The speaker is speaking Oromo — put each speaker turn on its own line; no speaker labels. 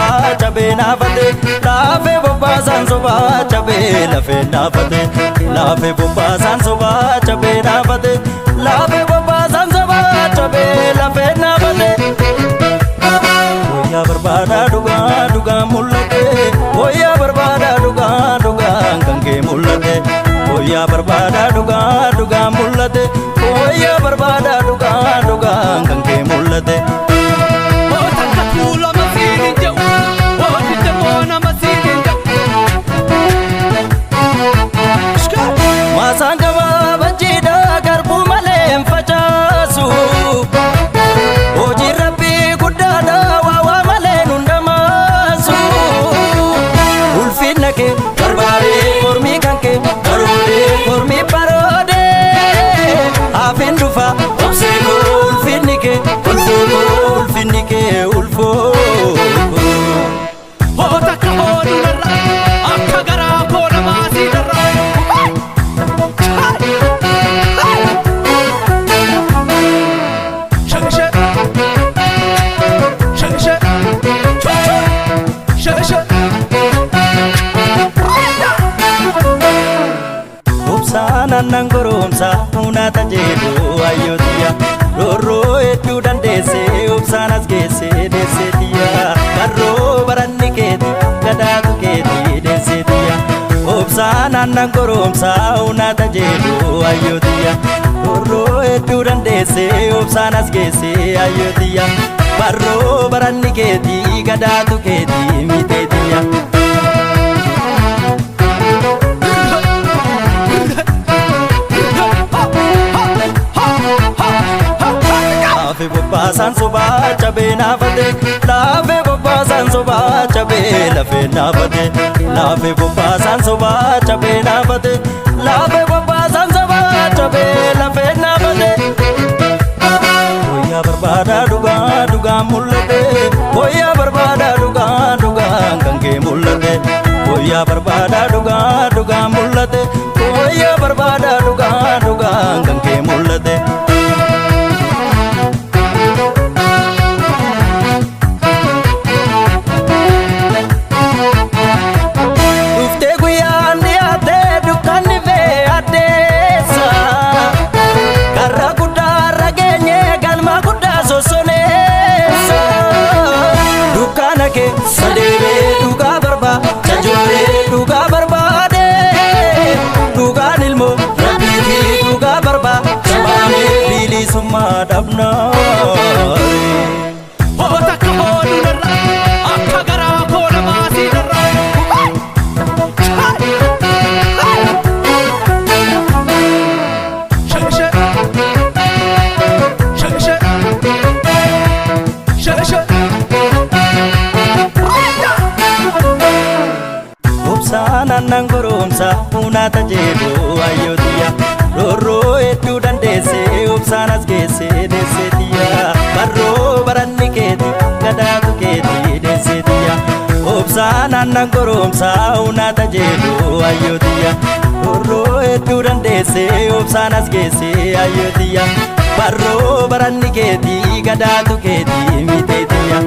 sobaa cabee naafate laafee bobbaasaan sobaa cabee lafee naafate laafee bobbaasaan sobaa cabee naafate laafee bobbaasaan sobaa cabee lafee naafate. Wayyaa barbaadaa dhugaa dhugaa mul'ate wayyaa barbaadaa dhugaa dhugaa kan kee mul'ate wayyaa barbaadaa dhugaa dhugaa mul'ate wayyaa barbaadaa dhugaa dhugaa kan kee mul'ate.
Takka tuulama siin hin jedhu, hojii immoo nama siin hin jedhu.
Maasaan gabaabachiidha garbuu malee hin facaasu. Hojiin rabbii guddaadha waa waa malee nun dhamaasu. Ulfinna kee barbaadee mormii kan kee baroodee mormii baroodee hafin dhufa obsee koo ulfinni kee ulfoo koo ulfinni kee ulfoo koo.
Hoo takka hooduu narra akka garaa koo namaa sii darra. Sheshe sheshe sheshe.
Obsaan aannan goromsa uunata jedhu ayyootiya roorroo hedduu dandeesse obsaan as geesse deesseetiya barroo baranni keeti gadaatu keeti deesseetiya obsaan aannan goromsa uunata jedhu ayyootiya roorroo hedduu dandeesse obsaan as geesse ayyootiya barroo baranni keeti gadaatu keeti miteetiya. Laafee bobbaasaan sobaa cabee naafate laafee bobbaasaan sobaa cabee lafee naafate laafee bobbaasaan sobaa cabee naafate laafee bobbaasaan sobaa cabee lafee naafate. Wayyaa barbaadaa dhugaa dhugaa mul'ate wayyaa barbaadaa dhugaa dhugaa kan kee mul'ate wayyaa barbaadaa dhugaa dhugaa mul'ate wayyaa barbaadaa dhugaa dhugaa kan kee mul'ate. Dhuftee guyyaan dhiyaatee dukkanni fee addeessa. Karra guddaa irra geenye galma guddaa sossoneessa. Dukkana keessa deemee dhugaa barbaada jooree dhugaa barbaade. Dhugaan ilmoo rabbiitii dhugaa barbaada baanee bilisummaa dhabnaa.
Hoo takka hooduu narra akka garaa koo namaa sii darra. Sheshe sheshe sheshe.
Obsaan aannan goromsa uunata jedhu ayyootiya roorroo hedduu dandeesse obsaan as geesse deesseetiya barroo baranni keeti gadaatu keeti deesseetiya obsaan aannan goromsa uunata jedhu ayyootiya roorroo hedduu dandeesse obsaan as geesse ayyootiya barroo baranni keeti gadaatu keeti miteetiya.